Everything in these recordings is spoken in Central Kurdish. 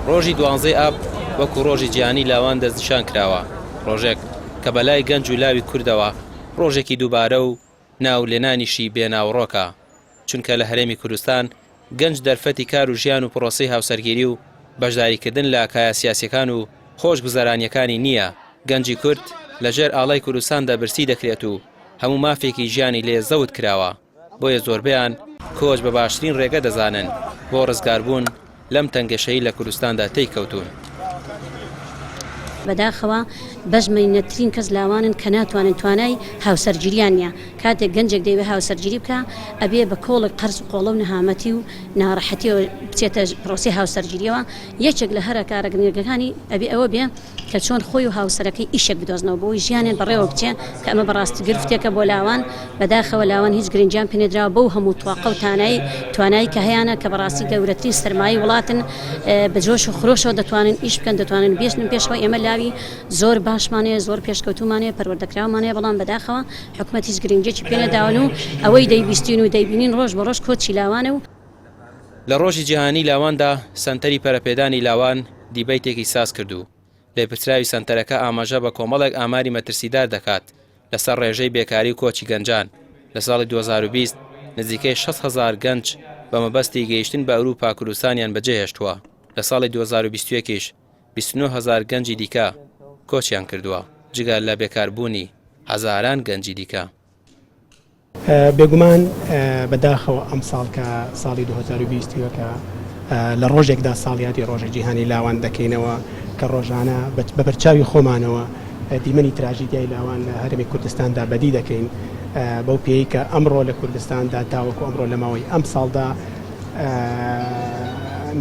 ڕۆژی دوانزەی ئاب وەکو ڕۆژی جیهانی لاوان دەستنیشان کراوە، ڕۆژێک کە بەلای گەنج و لاوی کوردەوە ڕۆژێکی دووبارە و ناو لێنانیشی بێ ناوەڕۆکە، چونکە لە هەرێمی کوردستان گەنج دەرفەتی کار و ژیان و پڕۆسەی هاوسەرگیری و بەشداریکردن لە کایە سیاسیەکان و خۆشگوزەرانیەکانی نییە، گەنجی کورد لە ژێر ئاڵای کوردستاندا برسی دەکرێت و هەموو مافێکی ژیانی لێ زەوت کراوە. بۆیە زۆربەیان کۆچ بە باشترین ڕێگە دەزانن بۆ ڕزگاربوون لەم تەنگەشەی لە کوردستاندا تێیکەوتوون. بەداخەوە بەش مەینەتترین کەس لاوانن کە ناتوانن توانای هاوسەرگیریان نیە کاتێک گەنجێک دەیەوێ هاوسەرگیری بکا ئەبێ بە کۆڵێک قەرز و قۆڵە و نەهامەتی و ناڕەحەتیەوە بچێتە پرۆسەی هاوسەرگیریەوە یەکێک لە هەرە کارە گرنگەکانی ئەبێ ئەوە بێ کە چۆن خۆی و هاوسەرەکەی ئیشێک بدۆزنەوە بۆی ژیانیان بەڕێوە بچێ کە ئەمە بەڕاستی گرفتێکە بۆ لاوان بەداخەوە لاوان هیچ گرنگیان پێنەدراوە بەو هەموو تواقە و تانایی توانایی کە هەیانە کە بەڕاستی گەورەترین سەرمایەی وڵاتن بە جۆش و خرۆشەوە دەتوانن ئیش بکەن دەتوانن بێشنن پێشەوە ئێمە لاوی زۆر باشمان هەیە زۆر پێشکەوتومان هەیە پەروەردەکراومان هەیە بەڵام بەداخەوە حکومەت هیچ گرنگیەکی پێنەداون و ئەوەی دەیبیستین و دەیبینین ڕۆژ بە ڕۆژ کۆچی لاوانە و لە ڕۆژی جیهانی لاواندا سەنتەری پەرەپێدانی لاوان دیبەیتێکی ساز کرد و لێپرسراوی سەنتەرەکە ئاماژە بە کۆمەڵێک ئاماری مەترسیدار دەکات لەسەر ڕێژەی بێکاری و کۆچی گەنجان، لە ساڵی 2020 نزیکەی 60 هەزار گەنج بە مەبەستی گەیشتن بە ئەوروپا کوردستانیان بەجێهێشتووە، لە ساڵی 2021 یش 29 هەزار گەنجی دیکە کۆچیان کردووە، جگە لە بێکاربوونی هەزاران گەنجی دیکە. بێگومان بە داخەوە ئەمساڵ کە ساڵی 2021 ە لە ڕۆژێکدا ساڵیادی ڕۆژی جیهانی لاوان دەکەینەوە کە ڕۆژانە بە بەرچاوی خۆمانەوە دیمەنی تراژیدیای لاوان لە هەرێمی کوردستاندا بەدی دەکەین بەو پێی کە ئەمڕۆ لە کوردستاندا تاوەکو ئەمڕۆ لە ماوەی ئەمساڵدا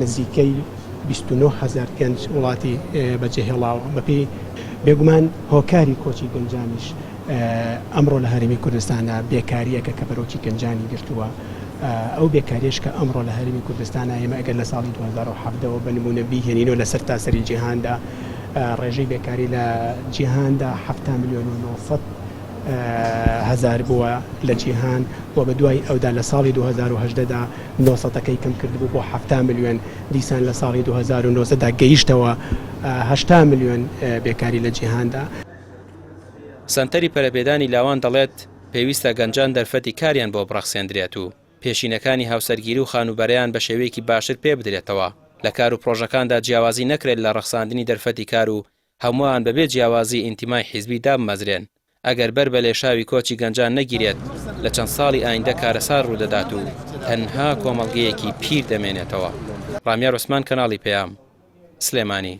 نزیکەی 29 هەزار گەنج وڵاتی بەجێهێڵاوە بەپێی بێگومان هۆکاری کۆچی گەنجانیش ئەمڕۆ لە هەرێمی کوردستاندا بێکارییەکە کە بەرۆکی گەنجانی گرتووە، ئەو بێکارییەش کە ئەمڕۆ لە هەرێمی کوردستانا ئێمە ئەگەر لە ساڵی 2017 وە بە نموونە بیهێنینەوە لە سەرتاسەری جیهاندا ڕێژەی بێکاری لە جیهاندا 70 ملیۆن و 900 هەزار بووە لە جیهان و بە دوای ئەودا لە ساڵی 2018 دا نۆسەدەکەی کەم کردبوو بۆ 70 ملیۆن دیسان لە ساڵی 2019 دا گەیشتەوە 80 ملیۆن بێکاری لە جیهاندا. سەنتەری پەرەپێدانی لاوان دەڵێت، پێویستە گەنجان دەرفەتی کاریان بۆ بڕەخسێندرێت و پێشینەکانی هاوسەرگیری و خانووبەرەیان بە شێوەیەکی باشتر پێبدرێتەوە، لە کار و پڕۆژەکاندا جیاوازی نەکرێت لە ڕەخساندنی دەرفەتی کار و هەمووان بەبێ جیاوازی ئینتیمای حیزبی دابمەزرێن، ئەگەر بەر بە لێشاوی کۆچی گەنجان نەگیرێت لە چەند ساڵی ئایندە کارەسات ڕوودەدات و تەنها کۆمەڵگەیەکی پیر دەمێنێتەوە. ڕامیار عوسمان کەناڵی پەیام، سلێمانی.